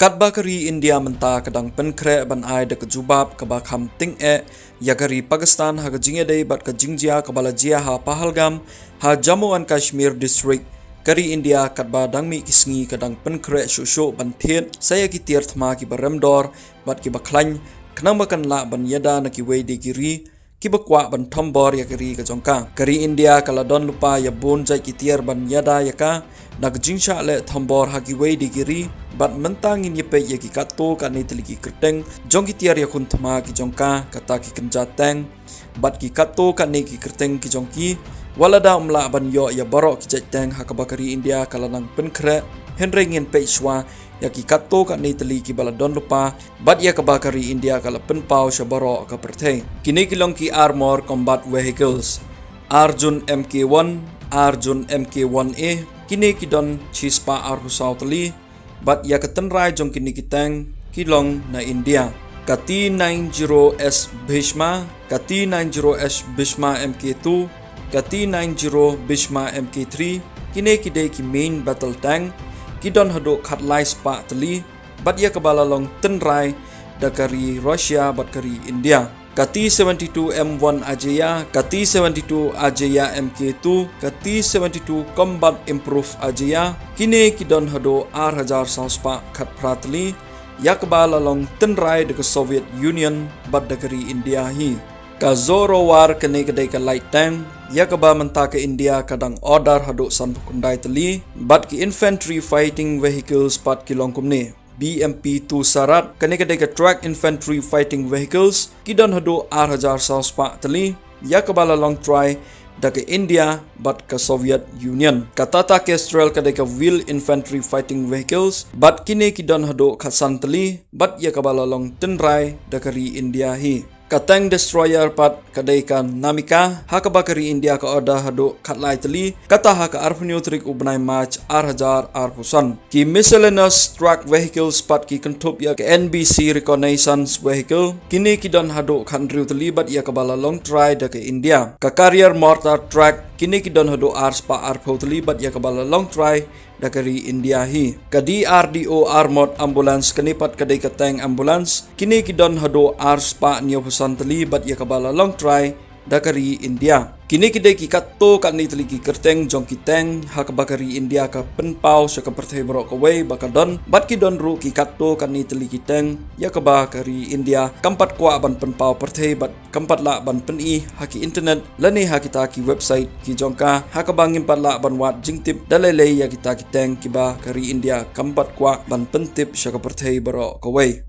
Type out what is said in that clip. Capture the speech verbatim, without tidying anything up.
Katba ka ri India mynta ka dang pynkhreh ban ai da ka jubab kaba kham tyngeh ïa ka ri Pakistan ha ka jingïadei bad ka jingjia kaba la jia ha Pahalgam, ha Jammu and Kashmir district, ka ri India katba dang mih ki sngi ka dang pynkhreh shuh shuh ban thied sa ïa ki tiar thma kiba rem dor bad kiba khlaiñ, khnang ba kan lah ban ïada na kiwei de ki ri kiba kwah ban thombor ïa ka ri ka jong ka. Ka ri India ka la don lypa ïa bun jait ki tiar ban ïada ïa ka na ka jingshah leh thombor ha kiwei de ki ri, bad mynta ngin ïa peit ïa ki katto katne tylli ki kyrteng jong ki tiar ïakhun thma ki jong ka, kata ki kynja tank bad ki katto katne ki kyrteng ki jong ki. Wat la da ym lah ban ïoh ïa baroh ki jait tank ha kaba ka ri India ka la nang pynkhreh, hynrei ngin peit shuwa ïa ki katto katne tylli kiba la don lypa bad ïa kaba ka ri India ka la pynpaw sha baroh ka pyrthei. Kine ki long ki Armor Combat Vehicles, Arjun M K one, Arjun M K one A, kine ki don shispah arphew saw tylli, bad ïa ka tynrai jong kine ki tank ki long na India. Ka T ninety S Bhishma, ka T ninety S Bhishma M K two, ka T ninety Bhishma M K three, kine ki dei ki main battle tank, ki don haduh khatlai spah tylli, bad ïa kaba la long tynrai da ka ri Russia bad ka ri India. Ka T seventy-two M one Ajaya, ka T seventy-two Ajaya M K two, ka T seventy-two Combat Improved Ajaya, kine ki don haduh ar hajar saw spah khatphra tylli, ïa kaba la long tynrai da ka Soviet Union bad da ka ri India hi. Ka Zorovar, kane ka dei ka light tank, ïa kaba mynta ka India ka dang order haduh sanphew khyndai tylli, bad ki infantry fighting vehicles pat ki long kumne. B M P two Sarat, kane ka dei ka tracked infantry fighting vehicles, ki don haduh ar hajar saw spah tylli, ïa kaba la long try da ka India bad ka Soviet Union. Ka Tata Kestrel ka dei ka wheeled infantry fighting vehicles, bad kine ki don haduh khatsan tylli, bad ïa kaba la long tynrai da ka ri India hi. Ka tank destroyer pat ka dei ka Namika, ha kaba ka ri India ka order haduh khatlai tylli, kata ha ka arphew hynñiew tarik u bnai March ar hajar arphew san. Ki miscellaneous tracked vehicles pat ki kynthup ïa ka N B C reconnaissance vehicle, kine ki don haduh khathynriew tylli bad ïa kaba la long try da ka India. Ka carrier mortar tracked, kine ki don haduh ar spah arphew tylli bad ïa kaba la long try da ka ri India hi. Ka D R D O armored ambulance, kane pat ka dei ka tank ambulance, kine ki don haduh ar spah hynñiewphew san tylli bad ïa kaba la long try da ka ri India. Kine ki dei ki katto katne tylli ki kyrteng jong ki tank ha kaba ka ri India ka pynpaw sha ka pyrthei baroh kawei ba ka don, bad ki don ruh ki katto katne tylli ki tank ïa kaba ka ri India kam pat kwah ban pynpaw pyrthei bad kam pat lah ban pyni ha ki internet lane ha kita ki website ki jong ka, ha kaba ngim pat lah ban wad jingtip da lei lei ïa kita ki tank kiba ka ri India kam pat kwah ban pyntip sha ka pyrthei baroh kawei.